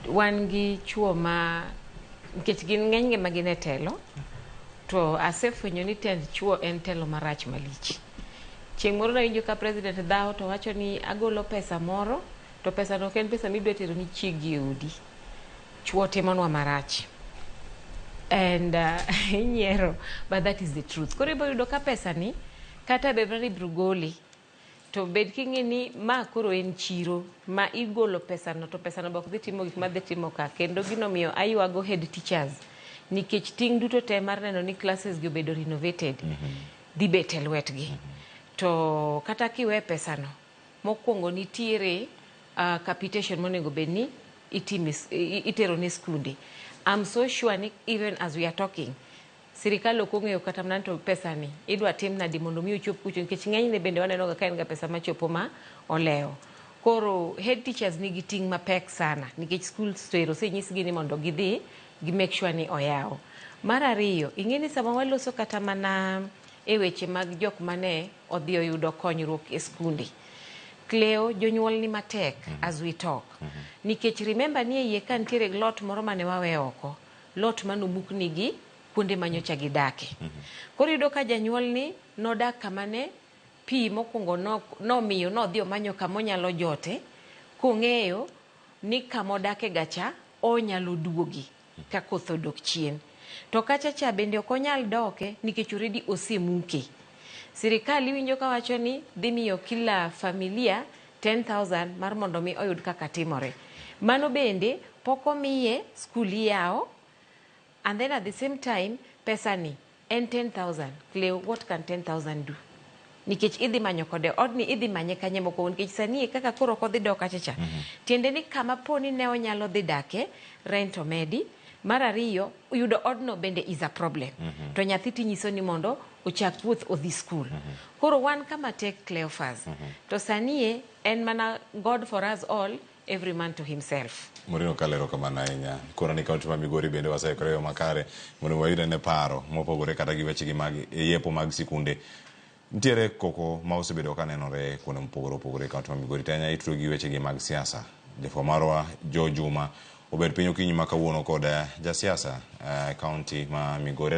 Wan gi chuo ma nikech gin ng'enygi ma gin e telo, to asefwenyo ni tend chuo en telo marach malich. Chieng' moro nawinjo ka president dhawo to wacho ni agolo pesa moro to pesa no ok en pesa midwa tero ni chiegi e odi. Chuo timonwa marach. And inyiero, but that is the truth. Koro ibiro yudo ka pesa ni kata bed ni ibiro gole to bed king'e ni ma koro en chiro ma igolo pesano to pesano be ok dhi timo gik madhi timo ka. Kendo gino miyo aywago head teachers nikech ting' duto te mar neno ni classes gi obedo renovated dhi bet e lwetgi. To kata kiwe pesano, mokwongo nitiere capitation monego bed ni itime, itero ne skunde. I'm so sure ni even as we are talking, sirikal ok ong'eyo kata mana to pesa ni idwa tim nadi mondo mi ochop kucho, nikech ng'enyne bende waneno ga ka en ga pesa machopo ma olewo. Koro head teachers nigi ting' mapek sana nikech schools to ero osenyisgi ni mondo gidhi gi make sure ni oyaw. Mar ariyo, ing'e ni sama waloso kata mana e weche mag jok mane odhi oyudo konyruok e skunde, Cleo, jonyuol ni matek as we talk. Nikech remember ni e iye ka nitiere lot moro mane wawe oko, lot manomuk nigi kuonde manyocha gidake. Koro iyudo ka janyuol ni nodak kama ne pi mokwongo nomiyo nodhi omanyo kama onyalo jote kong'eyo ni kamodake ga cha onyalo duogi ka koth odok chien. To kacha cha bende ok onyal doke nikech already osemuke. Sirikal iwinjo kawacho ni dhi miyo kila familia 10,000 mar mondo mi oyud kaka timore. Mano bende pok omiye, skul iyawo, and then at the same time pesa ni en 10,000. Cleo, what can 10,000 do? Nikech idhi manyo kode odni, idhi manye kanye mokwongo? Nikech sani e kaka koro ok odhi dok kacha cha. Tiende ni kama po ni ne onyalo dhi dake, rent omedi. Mar ariyo, yudo odno bende is a problem. To nyathi tinyiso ni mondo ochak wuoth odhi skul. Koro wan kama tek, Cleophas. To sani e en mana God for us all, every man to himself. Morino kalero kamano ahinya. Koro ni kaunti ma Migori bende waseikore e yo makare mondo wayud ane paro mopogore kata gi wechegi mag yepo mag sikunde. Nitiere koko ma osebedo ka nenore kuonde mopogore opogore e kaunti ma Migori to ahinya itudo gi wechegi mag siasa. Jafwambo marwa Joe Juma obet piny okinyi ma kawuono kod jasiasa e kaunti ma Migori.